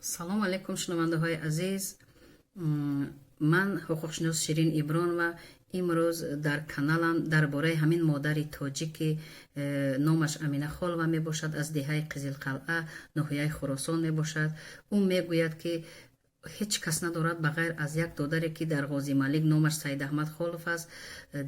Салом алейкум, шунавандаҳои азиз. Ман ҳуқуқшинос Ширин Ибронова. Имрӯз дар каналам дар бораи ҳамин модари тоҷики, номаш Амина Холова мебошад, аз деҳаи Қизилқалъа, ноҳияи Хуросон мебошад. Ӯ мегӯяд, ки ҳеҷ кас надорад, ба ғайр аз як додаре, ки дар Ғозималик, номаш Саидаҳмад Холов аст,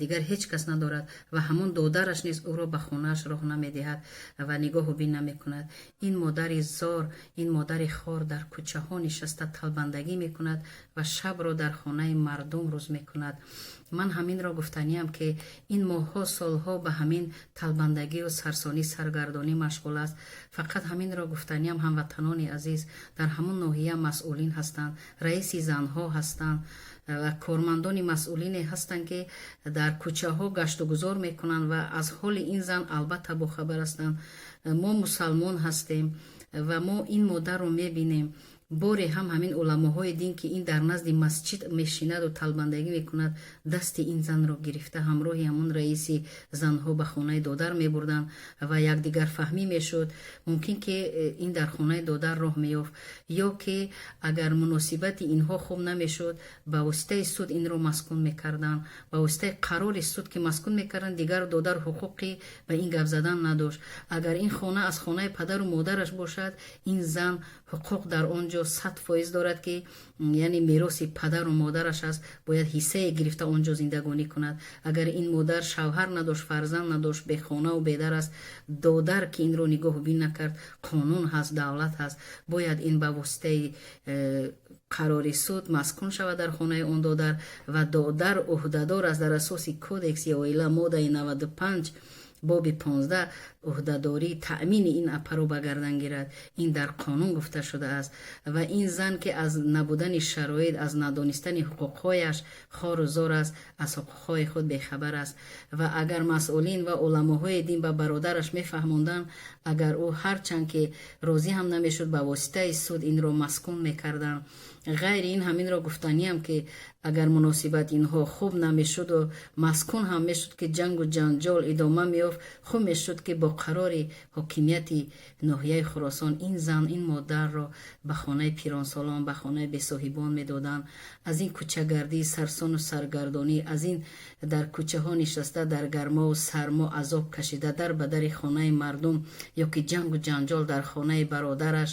дигар ҳеҷ кас надорад ва ҳамон додараш низ ӯро ба хонааш роҳ намедиҳад ва нигоҳу бин намекунад. Ин модари зор, ин модари хор дар кӯчаҳо нишаста талбандагӣ мекунад ва шабро дар хонаи мардум рӯз мекунад. Ман ҳаминро гуфтаниям, ки ин моҳҳо, солҳо ба ҳамин талбандагию сарсонӣ, саргардонӣ машғул аст. Фақат ҳаминро гуфтаниям, ҳамватанони азиз, дар ҳамон ноҳия масъулин ҳастанд, раиси занҳо ҳастанд ва кормандони масъулине ҳастанд, ки дар кӯчаҳо гаштугузор мекунанд ва аз ҳоли ин зан албатта бохабар ҳастанд. Мо мусалмон ҳастем ва мо ин модарро мебинем. Боре ҳам ҳамин уламоҳои дин, ки ин дар назди масҷид мешинаду талбандагӣ мекунад, дасти ин занро гирифта, ҳамроҳи ҳамон раиси занҳо ба хонаи додар мебурданд ва якдигарфаҳмӣ мешуд, мумкин ки ин дар хонаи додар роҳ меёфт, ё ки агар муносибати инҳо хуб намешуд, ба воситаи суд инро маскун мекарданд. Ба воситаи қарори суд ки маскун мекарданд, дигар додар ҳуқуқи ба ин гап задан надошт. Агар ин хона аз хонаи падару модараш бошад, ин зан ҳуқуқ дар он ҷо 100% дорад, ки яъне мероси падару модараш аст, бояд ҳиссае гирифта он ҷо зиндагонӣ кунад. Агар ин модар шавҳар надошт, фарзанд надошт, бехонаву бедар аст, додар ки инро нигоҳубин накард, қонун ҳаст, давлат ҳаст, бояд ин ба воситаи қарори суд маскун шавад дар хонаи он додар ва додар ӯҳдадор аст дар асоси Кодекси оила, моддаи 95, боби 15, ӯҳдадории таъмини ин апаро ба гардан гирад. Ин дар қонун гуфта шудааст. Ва ин зан, ки аз набудани шароит, аз надонистани ҳуқуқҳояш хору зор аст, аз ҳуқуқҳои худ бехабар аст. Ва агар масъулин ва уламоҳои дин ба бародараш мефаҳмонданд, агар ӯ ҳарчанд ки розӣ ҳам намешуд, ба воситаи суд инро маскун мекарданд. Ғайри ин, ҳаминро гуфтаниям, ки агар муносибат инҳо хуб намешуду маскун ҳам мешуд, ки ҷангу ҷанҷол идома меёфт, хуб мешуд, ки бо қарори ҳокимияти ноҳияи Хуросон ин зан, ин модарро ба хонаи пиронсолон, ба хонаи бесоҳибон медоданд. Аз ин кӯчагардӣ, сарсону саргардонӣ, аз ин дар кӯчаҳо нишаста, дар гармову сармо азоб кашида, дар ба дари хонаи мардум ё ки ҷангу ҷанҷол дар хонаи бародараш,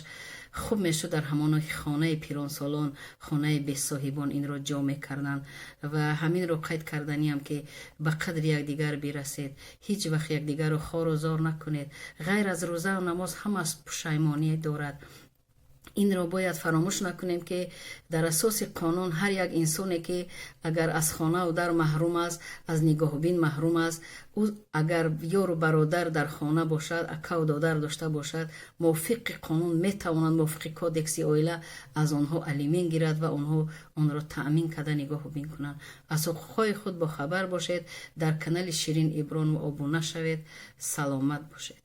хуб мешуд, дар ҳамон хонаи пиронсолон, хонаи бесоҳибон инро ҷо мекарданд. Ва ҳаминро қайд карданиам, ки ба қадри якдигар бирасед, ҳеҷ вақт якдигарро хору зор накунед. Ғайр аз рӯзаву намоз ҳамаас пушаймонӣ дорад. Инро бояд фаромӯш накунем, ки дар асоси қонун ҳар як инсоне, ки агар аз хонаву дар маҳрум аст, аз нигоҳубин маҳрум аст, ӯ агар ёру бародар дар хона бошад, акаву додар дошта бошад, мувофиқи қонун метавонад, мувофиқи Кодекси оила аз онҳо алимент гирад ва онҳо онро таъмин карда, нигоҳубин кунанд. Аз ҳуқуқҳои худ бохабар бошед. Дар канали Ширин Ибронова обуна шавед. Саломат бошед.